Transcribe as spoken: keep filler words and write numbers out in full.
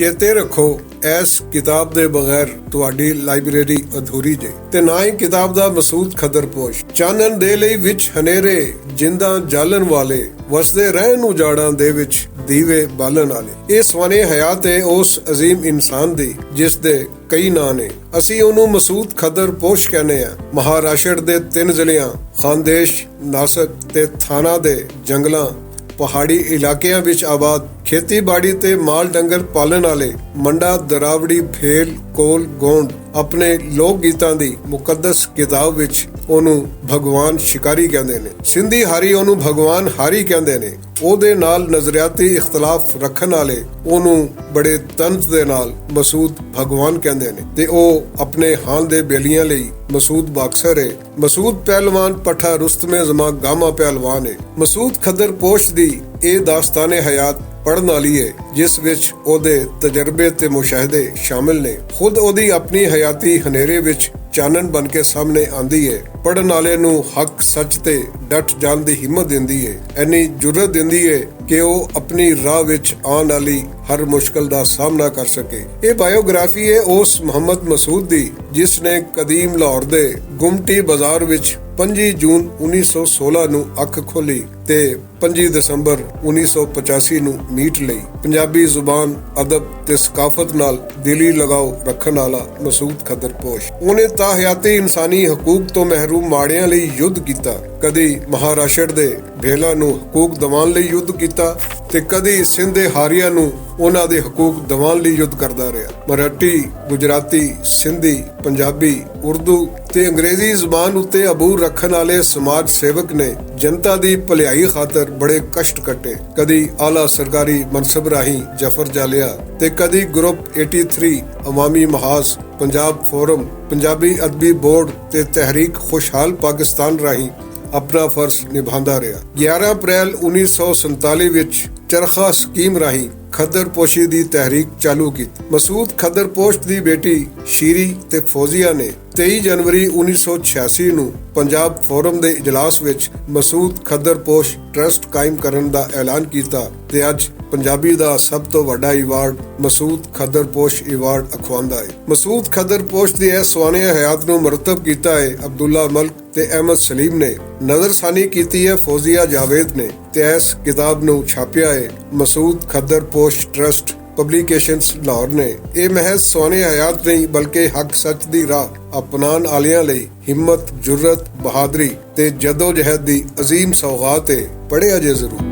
چیتے رکھو، ایس کتاب دے بغیر تہاڈی لائبریری ادھوری جے۔ تے نہ ہی کتاب دا مسعود کھدر پوش۔ چانن دے لئی وچ ہنیرے، جنداں جالن والے، وسدے رہن اجاڑاں دے وچ دیوے بالن والے۔ اے سوانح حیات ہے اس عظیم انسان دی، جس دے کئی ناں نے۔ اسی اونوں مسعود کھدر پوش کہنے آں۔ مہاراشٹر دے تین ضلعیاں، خاندیش، ناسک تے تھانہ دے جنگلاں، پہاڑی علاقیاں وچ آباد، کھیتی باڑی تے مال ڈنگر پالن والے منڈا دراوڑی بھیل کول گونڈ اپنے لوک گیتاں دی مقدس کتاب وچ اونوں بھگوان شکاری کہندے نے۔ سندھی ہاری اونوں بھگوان ہاری کہندے نے۔ او دے نال نظریاتی اختلاف رکھن والے اونوں بڑے تنت دے نال مسعود بھگوان کہندے نے تے او اپنے ہان دے بیلیاں لئی مسعود باکسر ہے۔ مسعود پہلوان پٹھا رستم زماں گاما پہلوان ہے۔ مسعود کھدر پوش دی اے داستان حیات پڑھن والی ہے، جس وچ او دے تجربے تے مشاہدے شامل نے۔ خود او دی اپنی حیاتی ہنیرے وچ چانن بن کے سامنے آندی ہے۔ پڑھن والے نوں حق سچ تے ڈٹ جان دی ہمت دیندی ہے، اینی جرت دیندی ہے کہ او اپنی راہ وچ آن والی ہر مشکل دا سامنا کر سکے۔ اے بائیوگرافی ہے اس محمد مسعود دی، جس نے قدیم لاہور دے گمٹی بازار وچ پنجی جون انیس سو سولہ نوں اکھ کھولی تے پنجی دسمبر انیس سو پچاسی نوں میٹ لئی۔ پنجابی زبان، ادب تے ثقافت نال دلی لگاؤ رکھن والا مسعود کھدر پوش۔ انہیں تاحیاتی انسانی حقوق تو محروم ماڑیاں لئی یدھ کیتا۔ کدی مہاراشٹر دے بھیلاں نوں حقوق دیوان لئی یدھ کیتا تے کدی سندھ دے ہاریاں نوں انہاں دے حقوق دیوان لئی یدھ کردا رہیا۔ مراٹھی، گجراتی، سندھی، پنجابی، اردو تے انگریزی زبان اتے عبور رکھن والے سماج سیوک نے جنتا دی بھلائی خاطر بڑے کشٹ کٹے۔ کدی اعلی سرکاری منصب راہیں ظفر جالیا تے کدی گروپ ایٹی تھری، عوامی محاذ، پنجاب فورم، پنجابی ادبی بورڈ تے تحریک خوشحال پاکستان راہیں اپنا فرض نبھاندا رہیا۔ گیارہ اپریل انیس سو سنتالی وچ چرخا سکیم راہیں کھدر پوشی دی تحریک چالو کیتی۔ مسعود کھدر پوش دی بیٹی شیری تے فوزیہ نے تئی جنوری انیس سو چھیاسی نوں پنجاب فورم دے اجلاس وچ مسعود کھدر پوش ٹرسٹ قائم کرن دا اعلان کیتا تے اج پنجابی دا سب توں وڈا ایوارڈ مسعود کھدر پوش ایوارڈ اکھواندا ہے۔ مسعود کھدر پوش دی اس سوانح حیات نوں مرتب کیتا ہے عبداللہ ملک تے احمد سلیم نے۔ نظر ثانی کیتی ہے فوزیہ جاوید نے تے اس کتاب نوں چھاپیا ہے مسعود کھدر پوش ٹرسٹ پبلیکیشنز لاہور نے۔ اے محض سوانح حیات نہیں بلکہ حق سچ دی راہ اپنان آلیاں لئی ہمت، جرت، بہادری تے جدوجہد دی عظیم سوغات ہے۔ پڑھیا جے ضرور۔